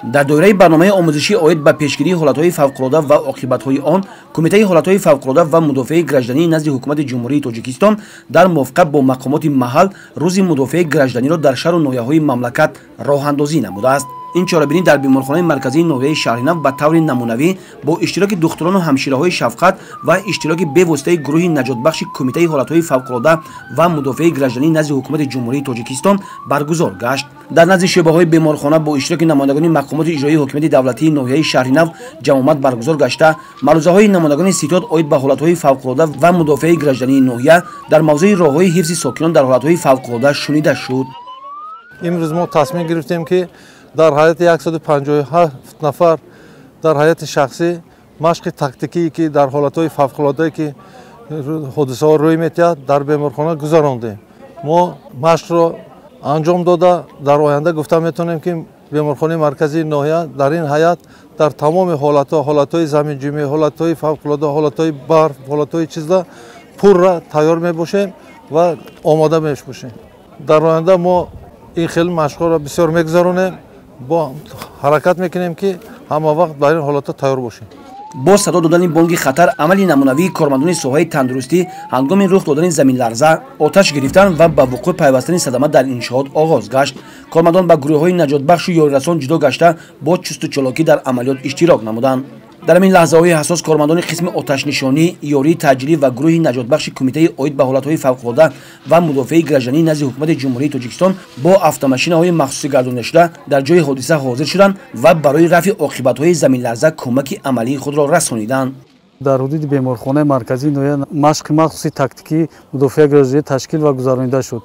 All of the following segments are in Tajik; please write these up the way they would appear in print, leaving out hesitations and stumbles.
Дар доираи барномаи омӯзишӣ оид ба пешгирии ҳолатҳои фавқулода ва оқибатҳои он, Кумитаи ҳолатҳои фавқулода ва мудофиаи граждании назди Ҳукумати Ҷумҳурии Тоҷикистон дар мувофиқа бо мақомоти маҳал рӯзи мудофиаи гражданиро дар шаҳру ноҳияҳои мамлакат роҳандозӣ намудааст. Ин чорабинӣ дар беморхонаи марказии ноҳияи Шаҳринав ба таври намунавӣ бо иштироки духтурону ҳамшираҳои шафқат ва иштироки бевоситаи гурӯҳи наҷотбахши Кумитаи ҳолатҳои фавқулода ва мудофиаи граждании назди Ҳукумати Ҷумҳурии Тоҷикистон баргузор гашт. Дар назди шӯъбаҳои беморхона бо иштироки намояндагони мақомоти иҷроии ҳокимияти давлатии ноҳияи Шаҳринав ҷамъомад баргузор гашта, маърузаҳои намояндагони ситод оид ба ҳолатҳои фавқулода ва мудофиаи граждании ноҳия дар мавзӯи роҳҳои ҳифзи сокинон дар ҳолатҳои фавқулода шунида шуд. Имрӯз мо тасмим гирифтем, ки дар ҳайати 157 нафар дар ҳайати шахсӣ машқи тактикие, ки дар ҳолатҳои фавқулодае, ки ҳодисаҳо рӯй метиҳад, дар беморхона гузарондем. Мо машқро анҷом дода, дар оянда гуфта метавонем, ки беморхонаи марказии ноҳия дар ин ҳайат дар тамоми ҳолатҳо, ҳолатҳои заминҷунбӣ, ҳолатҳои фавқулода, ҳолатҳои барф, ҳолатҳои чизда пурра тайёр мебошем ва омода мебошем. Дар оянда мо ин хел машқҳоро бисёр мегузаронем, бо ҳаракат мекунем, ки ҳама вақт бар ин ҳолатҳо тайёр бошем. Бо садо додани бонги хатар, амали намунавии кормандони соҳаи тандурустӣ ҳангоми рух додани заминларза, оташ гирифтан ва ба вуқӯъ пайвастани садама дар иншоот оғоз гашт. Кормандон ба гурӯҳҳои наҷотбахшу ёрирасон ҷудо гашта, бо чусту чолокӣ дар амалиёт иштирок намуданд. Дар ҳамин лаҳзаҳои ҳассос кормандони қисми оташнишонӣ, ёрии таъҷилӣ ва гурӯҳи наҷотбахши Кумитаи оид ба ҳолатҳои фавқулода ва мудофиаи граждании назди Ҳукумати Ҷумҳурии Тоҷикистон бо автомашинаҳои махсусӣ гардондашуда дар ҷои ҳодиса ҳозир шуданд ва барои рафъи оқибатҳои заминларза кӯмаки амалии худро расониданд. Дар ҳудуди беморхонаи марказии ноҳия машқи махсуси тактикии мудофиаи гражданӣ ташкил ва гузаронида шуд.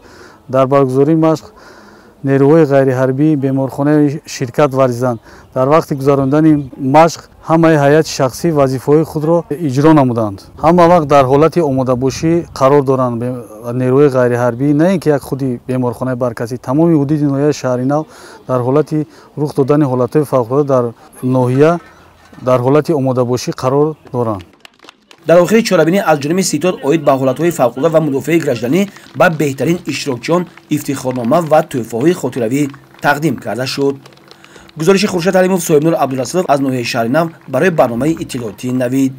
Дар баргузории машқ нерӯҳои ғайриҳарбии беморхонаи ширкат варзиданд. Дар вақти гузарондани машқ ҳамаи ҳайати шахсӣ вазифаҳои худро иҷро намуданд. Ҳама вақт дар ҳолати омодабошӣ қарор доранд нерӯҳои ғайриҳарбӣ, на ин ки як худи беморхонаи марказӣ, тамоми ҳудуди ноҳияи Шаҳринав дар ҳолати рух додани ҳолатҳои фавқулода дар ноҳия дар ҳолати омодабошӣ қарор доранд. Дар охири чорабинӣ аз ҷониби ситод оид ба ҳолатҳои фавқулода ва мудофиаи гражданӣ ба беҳтарин иштирокчиён ифтихорнома ва тӯҳфаҳои хотиравӣ тақдим карда шуд. Гузориши Хуршед Ҳалимов, Соҳибнур Абдурасулов аз ноҳияи Шаҳринав барои барномаи иттилоотии Навид.